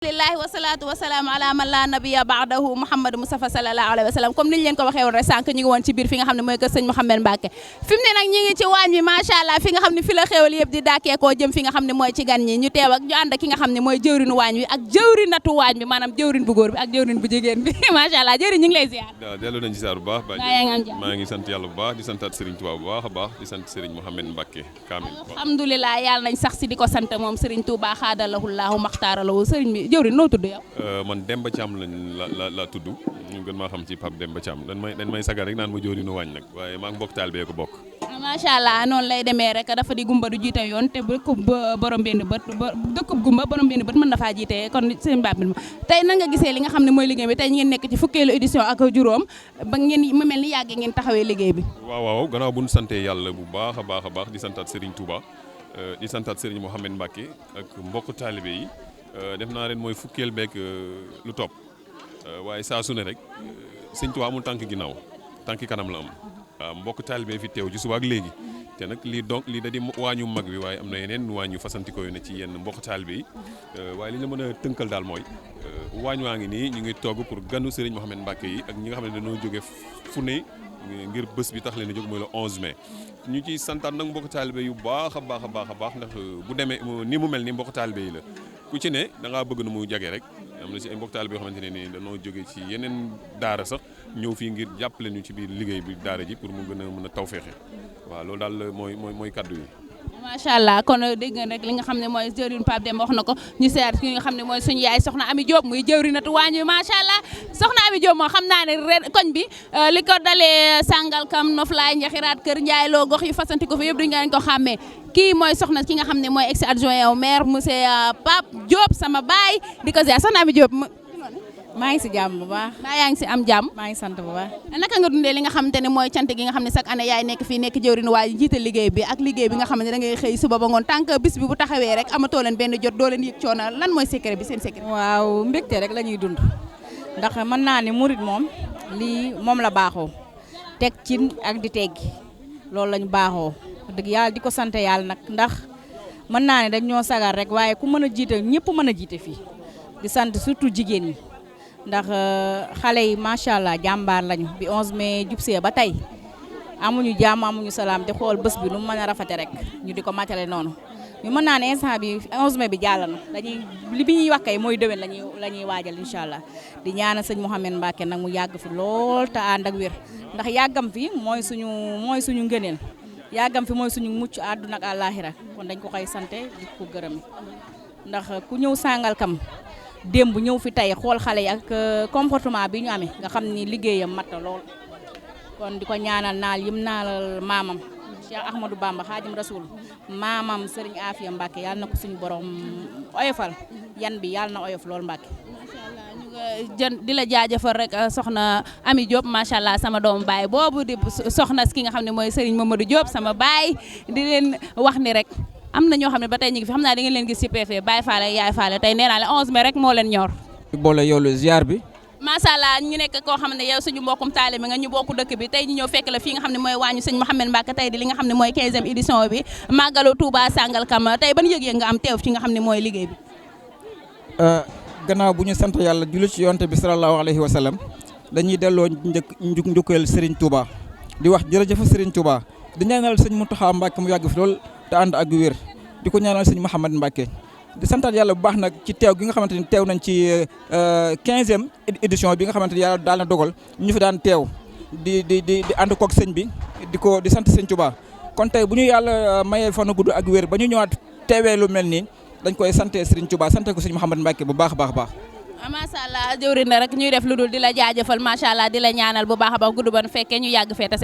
lillahi wasalaatu wasalaam ala man la nabiya ba'dahu Muhammad Mustafa sallallahu alayhi wa sallam comme niñ leen ko waxee woon rek sànq ñu ngi woon ci biir fi nga xam ne mooy kër sëñ Mouhamed Mbacke fi mu ne nag ñi ngi ci waañ bi macha allah fi nga xam ne fi la xéwal yëpp di dàkkeekoo jëm fi nga xam ne mooy ci gan ñi ñu teew ak ñu ànd ak ki nga xam ne mooy jëwrinu waañ bi ak jëwrinatu waañ bi maanaam jëwrin bu góor bi ak jëwrin bu jigéen bi macha allah jëwrin ñu ngi lay ziar. waaw delloo nañ ci ziar bu baax maa ngi sant yàlla bu baax di santaat Serigne Touba bu baax a baax di sant Serigne Mouhamed Mbacke kaamil alhamdulilah yàlla nañ sax si di ko sant moom Serigne Touba xaadalahullahu maxtaaralahu Serigne bi jëwrin noo tudd yow. man Demba Thiam la tudd ñu gën maa xam ci Pape Demba Thiam dañ may sagal rek naan ma jëwrinu waañ nag waaye maa ngi bokk taal bee ko bokk. macha allah noonu lay demee rek dafa di gumba du jiite yoon te dëkkub borom benn bët dëkkub gumba borom benn bët mën na faa jiite kon seen baab bi tey nan nga gisee li nga xam ne mooy liggéey bi tey ngeen nekk ci fukkeelu édition ak juróom ba ngeen mu mel ni yàggee ngeen taxawee liggéey bi. waaw gannaaw bu ñu santee yàlla bu baax a baax di santaat Serigne Touba di santaat Serigne Mouhamed Mbacke ak mbokk taalibe yi def naa ren mooy fukkeel beeg lu topp waaye saa su ne rek Sëñ Touba amul tànk ginnaaw tànk kanam la am waaw mbokk taalibe fi teew ci suba ak léegi te nag lii da di waañu mag bi waaye am na yeneen waañ yu fasantikoo yu ne ci yenn mbokk taalibe yi waaye li ñu mën a tënkal daal mooy waañ waa ngi nii ñu ngi togg pour ganu Serigne Mouhamed Mbacke yi ak ñi nga xam ne dañoo jóge fu ne ngir bés bi tax leen a jóg mooy le 11 mai ñu ciy santaat nag mbokk taalibe yu baax a baax ndax bu demee ni mu mel ni mbokk taalibe yi la ku ci ne da ngaa bëgg na mu jage rek am na si ay mbokk taalibe yoo xamante ne ni dañoo jóge ci yeneen daara sax ñëw fii ngir jàppale ñu ci biir liggéey bi daara ji pour mu gën a mën a tawféexe waaw loolu daal mooy kaddu yi. macha allah kon dégg nga rek li nga xam ne mooy jëwriñ Pape Demba wax na ko ñu seet ki nga xam ne mooy suñu yaay soxna Ami Diop muy jëwriñatu waañ bi macha allah soxna Ami Diop moo xam naa ne ren koñ bi li ko dalee Sangalkam Noflaay Njaxiraat Kër Ndiaye loo gox yu fasanti ko fi yëpp duñu ngeen ko xàmmee kii mooy soxna ki nga xam ne mooy ex adjoint au maire monsieur Pape Diop sama baay di ko ziar soxna Ami Diop. maa ngi si jàmm bu baax. maa yaa ngi si am jàmm. maa ngi sant bu baax. naka nga dundee li nga xamante ne mooy cant gi nga xam ne chaque année yaay nekk fii nekk jëwriñu waaye jiite liggéey bi ak liggéey bi nga xam ne da ngay xëy suba ba ngoon tant que bis bi bu taxawee rek amatoo leen benn jot doo leen yëg coono lan mooy secret bi seen secret. waaw mbégte rek la ñuy dund ndax mën naa ne murit moom lii moom la baaxoo teg cin ak di teggi loolu lañu baaxoo dëgg yàlla di ko sant yàlla nag ndax mën naa ne dañ ñoo sagar rek waaye ku mën a jiite ñëpp mën a jiite fii di sant surtout jigéen ñi ndax xale yi macha allah jàmbaar lañu bi 11 mai jubsee ba tey amuñu jàmm amuñu salaam te xool bés bi nu mu mën a rafete rek ñu di ko matale noonu ñu mën naa ne instant bi 11 mai bi jàll na dañuy li bi ñuy wax kay mooy déwén la ñuy waajal incha allah di ñaanal sëñ Mouhamed Mbacke nag mu yàgg fi lool te ànd ak wér ndax yàggam fi mooy suñu ngëneel yàggam fi mooy suñu mucc àdduna ak àllaaxira kon dañ ko koy sante di ko gërëm ndax ku ñëw Sangalkam démb ñëw fi tey xool xale yi ak comportement bi ñu amee nga xam ni liggéeyam mat na lool kon di ko ñaanal naal yim naalal maamam Cheikh Ahmadou Bamba Xaadim Rasul maamam Serigne Afia Mbacke yàlla na ko suñu borom oyofal yan bi yàlla na oyof lool Mbacke. macha allah ñu nga di la jaajëfal rek soxna Ami Diop macha allah sama doomu baay boobu di soxna ki nga xam ne mooy Serigne Mamadou Diop sama baay di leen wax ni rek. am na ñoo xam ne ba tey ñu ngi fi xam naa da ngeen leen gis ci PV Baye Fall ak Yaay Fall tey nee naa la 11 mai rek moo leen ñor. boole yow la ziar bi. macha allah ñu nekk koo xam ne yow suñu mbokkum taalibe nga ñu bokku dëkk bi tey ñu ñëw fekk la fii nga xam ne mooy waañu sëñ Mouhamed Mbacke tey di li nga xam ne mooy 15e édition bi màggalu Touba Sangalkam tey ban yëg-yëg nga am teew fi nga xam ne mooy liggéey bi. gannaaw bu ñu sant yàlla julli ci yonte bi sallallahu alayhi wa sallam dañuy delloo njukkeel Serigne Touba di wax jërëjëf Serigne Touba di ñaanal sëñ Mountakha Mbacke mu yàgg fi lool te ànd ak wér di ko ñaanal sëñ Mouhamed Mbacke di santaat yàlla bu baax nag ci teew gi nga xamante ni teew nañ ci 15e édition bi nga xamante ni yàlla daal na dogal ñu fi daan teew di ànd koog sëñ bi di sant sëñ Touba kon tey bu ñu yàlla mayee fan gudd ak wér ba ñu ñëwaat teewee lu mel nii dañ koy sante sëriñ Touba sante ko sëñ Mouhamed Mbacke bu baax a baax. macha allah jëwriñ na rek ñuy def lu dul di la jaajëfal macha allah di la ñaanal bu baax a baax gudd ban fekkee ñu yàgg fee tase